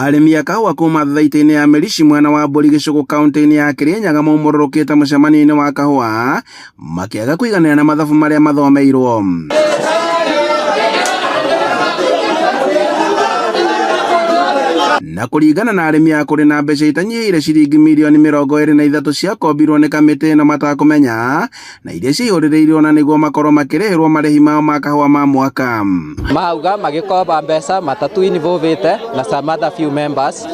Arĩmi a kahũa kuma thathaitĩ-inĩ ya Mĩrici mwena wa Mbũri Gĩcũgũ kaunti-inĩ ya Kĩrĩnyaga maumũrũrũkĩte mũcemanio-inĩ wa kahũa makĩaga kũiganĩra na mathabu marĩa mathomeirwo. Na kũringana na arĩmi a kũrĩ na mbeca itanyihĩire ciringi mirioni 23 ciakombirwo nĩ kamĩtĩ ĩno matakũmenya na iria ciaihũrĩrĩirwo na nĩguo makorwo makĩrĩhĩrwo marĩhi mao ma kahũa ma mwaka. Mauga magĩkomba mbeca matatu involvĩte na some other few members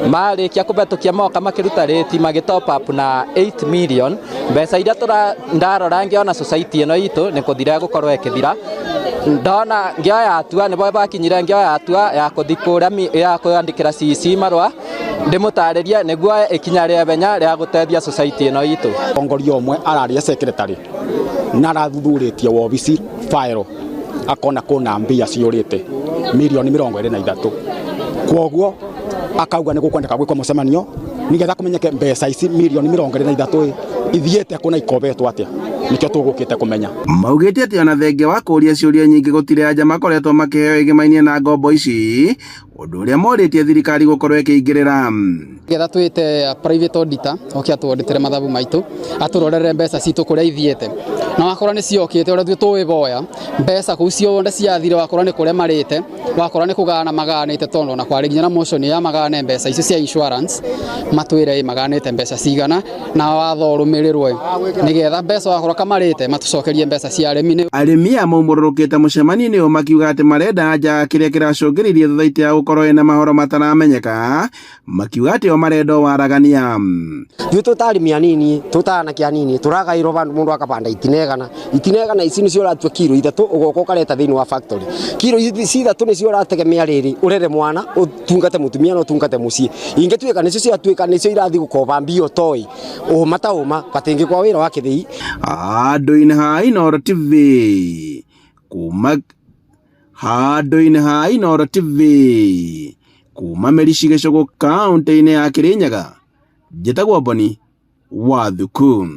marĩkia kũhetũkia moka makĩruta rĩti magĩ top up na 8 million. Mbeca iria tũra ndarora ngĩona society ĩno itũ nĩ kũthira ĩgũkorwo ĩkĩthira. Ndona ngĩoya hatua nĩbo bakinyire ngĩoya hatua ya kũthi kũrĩa ya kwandĩkĩra CEC marũa ndĩmũtarĩrie nĩguo oe ikinya rĩa ihenya rĩa gũteithia society ĩno itũ. Mũtongoria ũmwe araria secretary na arathuthurĩtie wobici file akona kuna mbia ciũrĩte mirioni 23, kwoguo akauga nĩ gũkwendeka gwĩkwo mũcemanio nĩgetha kũmenyeke mbeca ici mirioni 23 ithiĩte kũ na ikobetwo atĩa. Nĩkĩo tũgũkĩte kũmenya. Maugĩte atĩ ona thengia wa kũũria ciũria nyingĩ gũtirĩ anja makoretwo makĩheo ĩgĩmainie na ngombo ici, ũndũ ũrĩa morĩtie thirikari gũkorwo ĩkĩingĩrĩra. Getha twĩte private auditor oke atwandĩtĩre mathabu maitũ, atũrorere mbeca citũ kũrĩa ithiĩte, na wakorwo nĩ ciokĩte ũrĩa ithuĩ tũĩ mbeca kũu ciothe ciathire, wakorwo nĩ kũrĩa marĩte, wakorwo nĩ kũgana maganĩte, tondũ ona kwarĩ nginya na motion ya magane mbeca icio cia insurance, matwĩre maganĩte mbeca cigana na watho ũrũmĩrĩrwo nĩgetha mbeca wakorwo kamarĩte matũcokerie mbeca cia arĩmi. Arĩmi a maumũrũrũkĩte mũcemanio-inĩ ũyũ makiuga atĩ marenda anja kĩrĩa kĩracũngĩrĩirie thothaitĩ ya gũkorwo ĩna mahoro mataramenyeka, makiuga atĩ o marenda o waragania. Ithuĩ twĩ ta arĩmi anini, twĩ ta anake anini, tũragaĩrwo vandũ mũndũ akabanda itina igana. Itina igana ici nĩcio ũratua kiro 3 ũgoka ũkareta thĩinĩ wa factory. Kiro ici 3 nĩcio ũrategemea rĩrĩ ũrere mwana, ũtungate mũtumia na ũtungate mũciĩ. Ingĩtuĩka nĩcio ciatuĩka nĩcio irathiĩ gũkoba mbia ũtoĩ, ũma ta ũma batingĩkwa wĩra wa kĩthĩi. Handũ-inĩ ha Inooro TV kuma handũ-inĩ ha Inooro TV kuma Mĩrici Gĩcũgũ kaũntĩ-inĩ ya Kĩrĩnyaga, njĩtagwo Boni wa Thuku.